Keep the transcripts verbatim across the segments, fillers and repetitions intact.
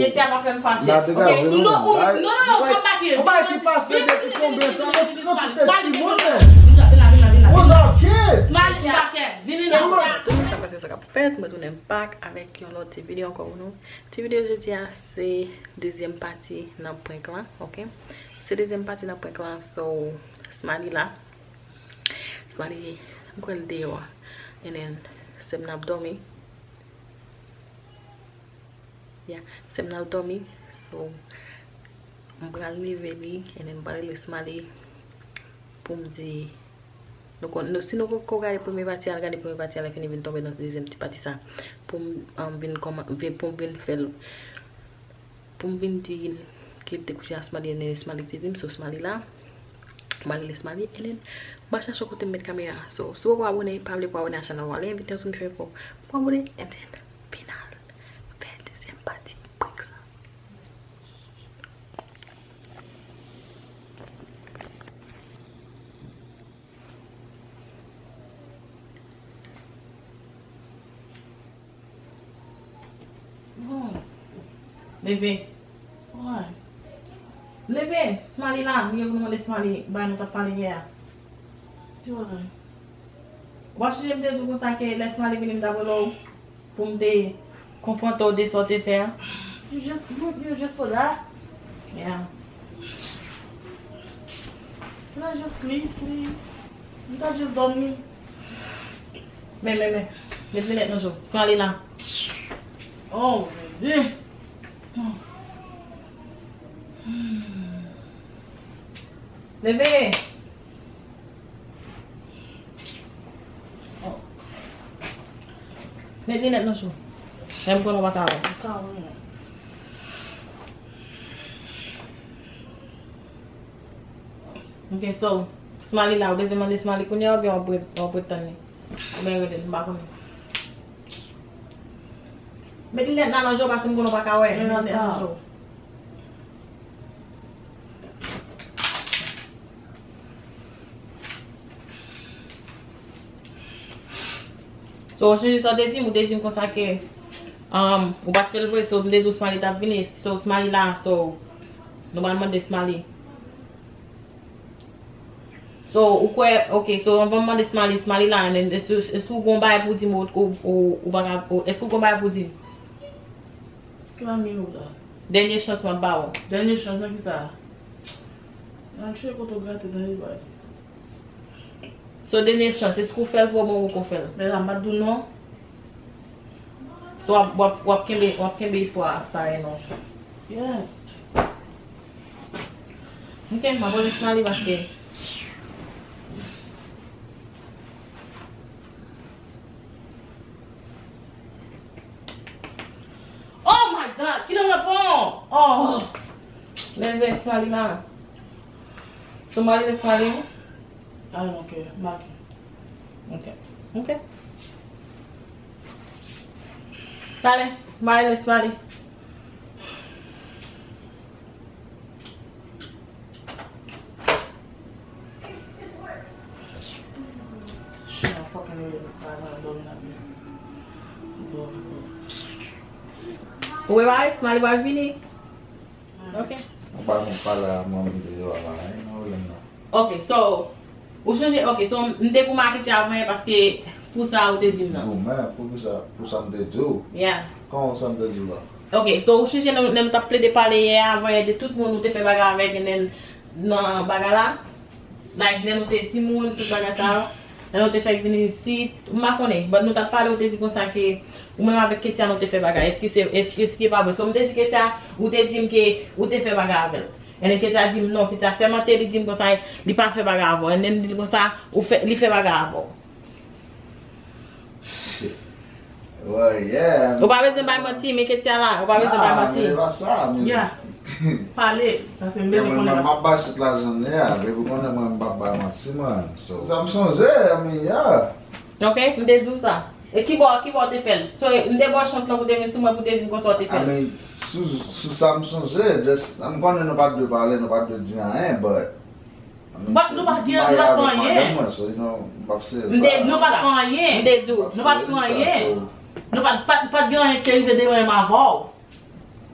Ketia pa fè m fache. N a degaje nou menm. Non, non, non, non, pa pase. Ou pa ki pase depi konbyen tan? Nou, nou tout se timoun menm. What's up, kids? Smiley, m pa kè. Vini la. Tout moun sa pase sa k ap fèt, mwen tounen back avèk yon lòt ti videyo ankò pou nou. Ti videyo jodi a se dezyèm pati nan prank lan, ok? Se dezyèm pati nan prank lan, so Smiley la. Smiley, m kwè l deyò. And then, sè m nan ap dòmi. Yeah, sè m nan ap dòmi. So, m pral leve li, and then m pral rele Smiley pou m di, nou konn, nou, si nou poko gade premye pati a, al gade premye pati a, lè fini vin tonbe nan dezyèm ti pati sa. Pou m, um, vin kòman, vin, pou m vin fè l, pou m vin di l ke l te kouche a Smiley, and then Smiley te di m, so Smiley la, m pral rele Smiley, and then m al chache kote m met kamera. So, si w poko abòne, pa bliye pou abòne a chanèl la, ale envite yon sou m fè fò pou abòne, and then, final, fè dezyèm pati prank sa. Bon. Leve. Why? Leve, Smiley la, m gen pou m mande Smiley bagay nou t ap pale yè a. Ki bagay? W ap sonje m te di w konsa ke lè Smiley vini m t ap rele w pou m te konfwonte w de sa w te fè a? You just, you, you just for that? Yeah. And I just sleep, please. M ta just dòmi. Men, men, men. Met linèt nan je w. Smiley la. Oh, Jezi. Leve. Met linèt nan je w. Lè m pran w pa ka wè. Pa wè. Ok, so, Smiley la, ou bezwen mande Smiley kounye a oubyen w ap ret, w ap ret tann li? Oubyen rete l, m pa konnen. Met linèt nan je w, paske m konnen w pa ka wè. Met linèt nan je w. So, ou sonje sa w te di m, ou te di m konsa ke, um, ou pa t fè l vre, so, m te di w Smiley t ap vini, so, Smiley la, so, nou pral mande Smiley. So, ou kwè, ok, so, anvan m mande Smiley, Smiley la, and then, èske, èske ou gon bagay pou di m, ou, ou, ou, ou pa ka, ou, èske ou gon bagay pou di m? Ki bagay ou la? Dènye chans m ap ba w. Dènye chans nan kisa? Nan tchwe kote w grate nan li bay. So, dènye chans, èske ou fè l vre oubyen ou poko fè l? Men la, m pa t di w non. So, w ap, w ap, w ap kenbe, w ap kenbe istwa sa e non. Yes. Ok, m ap rele Smiley paske. Oh my God, ki nan reponn? Oh. Leve, Smiley la. So, Smiley, Smiley. Ah, ok, make. Ok. Ok. Pale, Smiley, Smiley. Ou wè bagay, Smiley pral vini. Ok. Mwen pa konn pale a manmi deyò a la, hein, nan Orlando nan. Ok, so, ou sonje, ok, so, m te pou make ti avan yè paske pou sa ou te di m nan. Goumen, pou ki sa, pou sa m te di w? Yeah. Kòman sa m te di w la? Ok, so, ou sonje lè, lè nou t ap plede pale yè avan yè de tout moun ou te fè bagay avèk, and then nan bagay la? Like, lè nou te timoun, tout bagay sa yo. Lè nou te fèk vin isit, m pa konnen, but nou t ap pale, ou te di konsa ke ou menm avèk Ketia nou te fè bagay. Èske se, èske, èske pa vre? So, m te di Ketia, ou te di m ke ou te fè bagay avè l. And then Ketia di m non, Ketia sèmante, li di m konsa, li pa fè bagay avè w. And then li di konsa, ou fè, li fè bagay avè w. Well, yeah. Ou pa bezwen bay manti, men Ketia la, ou pa bezwen bay manti. Ah, men e pa sa, men. Yeah. Pale, paske m bezwen konnen. M ap bay tout lajan m ye a, depi w konnen mwen m p ap bay manti, mwen. So, sa m sonje, I mean, yeah. Ok, m te di w sa. E ki bò, ki bò w te fè l? So, m te ba w chans lan pou w te vin sou mwen pou w te di m konsa w te fè l. I mean, sou, sou sa m sonje, just, m konnen nou pa t dwe pale, nou pa t dwe di anyen, but But nou pa t gen, nou pa t fè anyen. M te di w sa. M te di w. Nou pa t fè anyen. Nou pa t, pa t, pa t gen anyen ki te rive de menm avè w.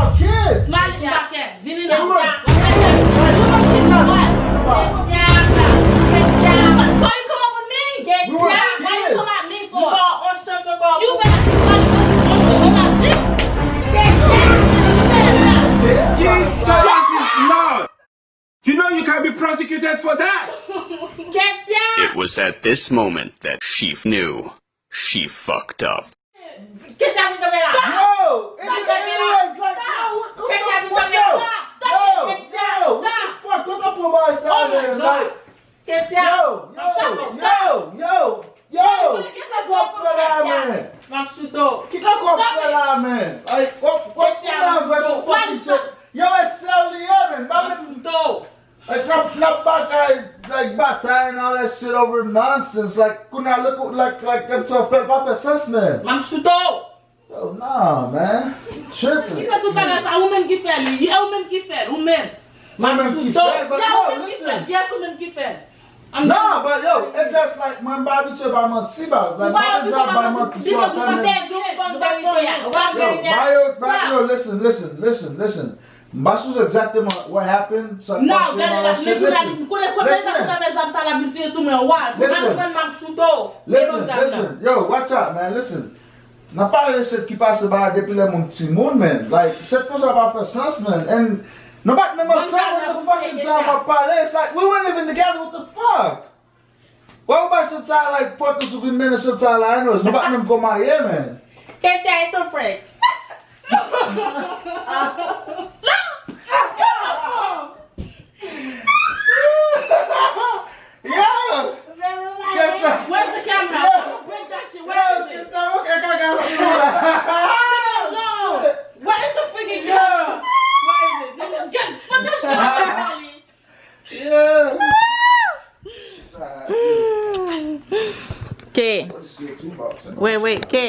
our kids. Smiley, back here. Vini nan. Why you come up with me? Why you come at me for? You better keep my foot on the street. Jesus is Lord. You know you can be prosecuted for that. It was at this moment that she knew she fucked up. Yo, anyways, like, yo, yo, yo, yo, what the fuck? Don't put my side, man. Like, yo, yo, yo, yo, yo, kiko kòp fè la, man? Kiko kòp fè la, man? Like, what, what, what, what, what, what, yo, e sèl li ye, man. Ba men Like, n ap, n ap batay, like, batay and all that shit over nonsense. Like, kounye a, look, like, like, it's a, fè, pa fè sans, man. M ap shoot ou. Yo, nah, man. Tripping. Ki fè tout bagay sa? Ou menm ki fè li. E ou menm ki fè l. Ou menm. M ap shoot ou. Ya, ou menm ki fè l. Yes, ou menm ki fè l. Nah, but yo, it's just like, mwen m pa abitye ba manti, baz. Like, m pa abitye ba manti sou afè, man. Yo, ba yo, ba yo, listen, listen, listen, listen. M pa sou egzakteman what happened, sa k pase nan la shit. Listen, listen, listen, listen, yo, watch out, man, listen. N ap pale de shit ki pase ba depi lè moun timoun, man. Like, shit konsa pa fè sans, man. And nou pa t menm ansanm, what the fuck, n t ap pale. It's like, we weren't even together, what the fuck? Why ou bay sot sa like pòt nou sou vin mennen sot sa la anyways, nou pa t menm ko marye, man. Kèt sa, it's a prank. Yo! Kèt sa. Where's the camera? Yo! Bring that shit. Where is it? Kèt sa, mwen ka kaka sou la. No! Where is the freaking camera? Where is it? Get, put that shit on somebody. Ke. Wait, wait, ke.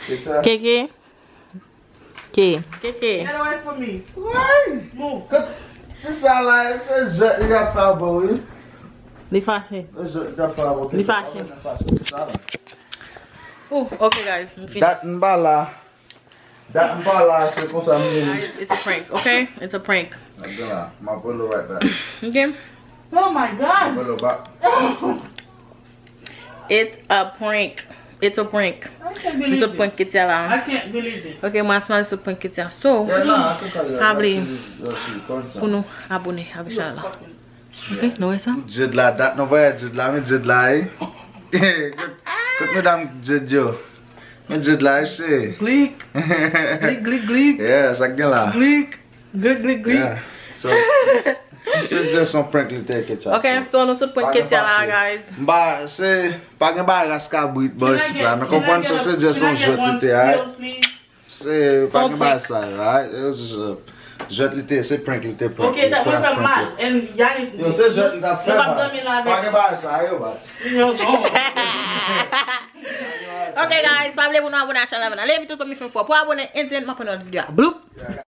Ke, ke. Ke. Ke, ke. Get away from me. Move. Ti sa la, se jwèt li ap fè avè w, wi. Li fache. Se jwèt li ap fè avè w. Li fache. Oh, ok, guys, m fini. Dat m pa la. Dat m pa la, se konsa m ye. Guys, it's a prank, okay? It's a prank. Gade la, m ap rele w right back. Okay? Oh my God! M ap rele w back. It's a prank. It's a prank. I can't believe this. It's a prank, Ketia la. I can't believe this. Okay, mwen asma it's a prank, Ketia. So, yeah, nah, I can tell you, pa bliye pou nou abone avèk chanèl la. Okay, nou wè sa? Jade la, dat nou voye Jade la, men Jade la, wi. Kot medam Jade yo? Men Jade la, cheri. Glik. Glik, glik, glik. Yeah, sa k gen la. Glik. Glik, glik, glik. Yeah. So, se just yon prank li te Ketia. Ok, so nou sot prank Ketia la, guys. Mba, se, pa gen bagay ras kabrit bò isit la. Nou konprann sa, se just yon jwèt li te, alright? Se, pa gen bagay sa yo, alright? It was just a jwèt li te, se prank li te prank. Ok, ta mwen fè mal. And Yannick. Yo, se jwèt li t ap fè, Yo p ap baz. dòmi la Pa gen avèk. Bagay sa yo, baz. Yo, non. Ok, guys, pa bliye pou nou abone a chanèl la. Leve tout zanmi fè fò. Pou abone, and then m ap pran yon lòt videyo. Bloup!